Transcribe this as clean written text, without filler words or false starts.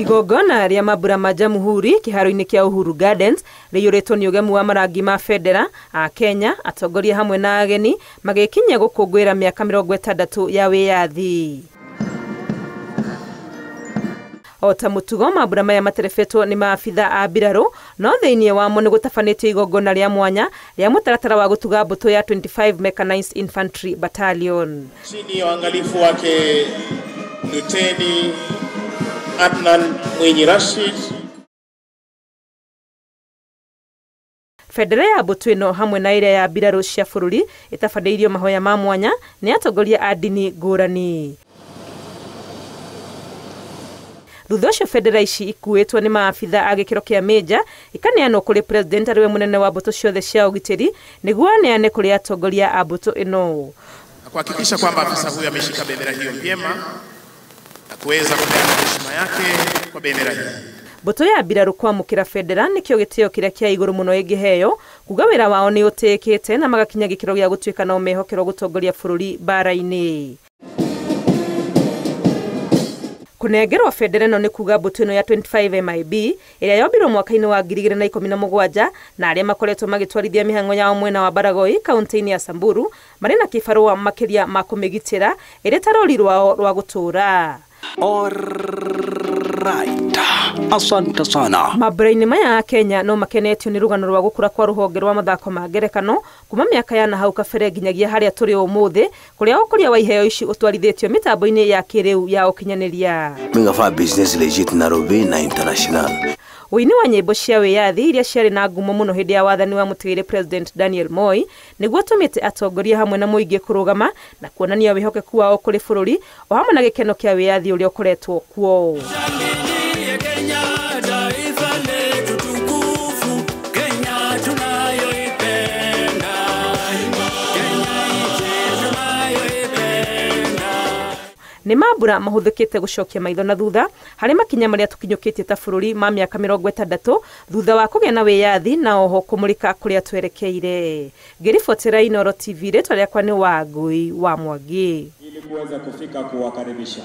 Igongona rĩa mambura ma Jamhuri kĩharo-inĩ kĩa Uhuru Gardens rĩiyũrĩtwo nĩ ũgemu wa marangi ma bendera a Kenya, atongoria hamwe na ageni magĩkinyia gũkũngũĩra mĩaka 60 ya wĩyathi. O ta mũtugo, mambura maya materebetwo nĩ maabitha a mbirarũ, no thĩinĩ wamo nĩ gũtabanĩtio igongona rĩa mwanya rĩa mũtaratara wa gũtuga mbũtũ ya 25 Mechanized Infantry Battalion. Chini ya uangalifu wake Luteni Adnan Mwinyi Rashid. Bendera ya mbũtũ ĩno hamwe na ĩrĩa ya mbirarũ cia bũrũri ĩtabanĩirio mahoya ma mwanya nĩ atongoria a ndini ngũrani. Thutha ũcio bendera ici ikuĩtwo nĩ maabitha a gĩkĩro kĩa meja ikaneanwo kũrĩ president arĩwe mũnene wa mbũtũ ciothe cia ũgitĩri nĩguo aneane kũrĩ atongoria a mbũtũ ĩno. Na kuhakikisha kwamba afisa huyu ameshika bendera hiyo vyema na kuweza kupeana heshima yake kwa bendera hii. Mbũtũ ya mbirarũ kwamũkĩra bendera nĩkĩo gĩtĩo kĩrĩa kĩa igũrũ mũno ĩngĩheo, kuga wĩra wao nĩ ũtĩĩkĩte na magakinya gĩkĩro gĩa gũtuĩka no mehokerwo gũtongoria bũrũri mbara-inĩ. Kũnengerwo bendera ĩno nĩ kuga mbũtũ ĩno ya 25 MIB ĩrĩa yombirwo mwaka-inĩ wa 2017 na arĩa makoretwo magĩtwarithia mĩhang'o yao mwena wa Baragoi kaunti-inĩ ya Samburu marĩ na kĩbarũa makĩria ma kũmĩgitĩra ĩrĩ ta rũri rwao rwa gũtũũra. Alright. Asante sana. Mambura-inĩ maya a Kenya no makenetio nĩ rũgano rwa gũkũra kwa rũhonge rwa mathako ma ngerekano kuma mĩaka ya nahau kabere nginyagia harĩa tũrĩ ũmũthĩ, kũrĩa ũkũria wa iheo ici ũtwarithĩtio mĩtambo-inĩ ya kĩrĩu ya ũkinyanĩria. Mimi business legit Nairobi na international. Ũini wa nyĩmbo cia wĩyathi iria ciarĩ na ngumo mũno hĩndĩ ya wathani wa mũtigĩrĩ President Daniel Moi nĩguo ũtũmĩte atongoria hamwe na mũingĩ kũrũgama na kuonania wĩhokeku wao kũrĩ bũrũri o hamwe na gĩkeno kĩa wĩyathi ũrĩa ũkoretwo kuo. Nĩ mambura mahũthĩkĩte gũcokia maitho na thutha harĩ makinya marĩa tũkinyũkĩtie ta bũrũri ma mĩaka 60 thutha wa kũgĩa na wĩyathi na oho kũmũrĩka kũrĩa twerekeire. Ngĩribotera Inooro TV, rĩtwa rĩakwa nĩ Wangui wa Mwangi. Ili kuweza kufika kuwakaribisha.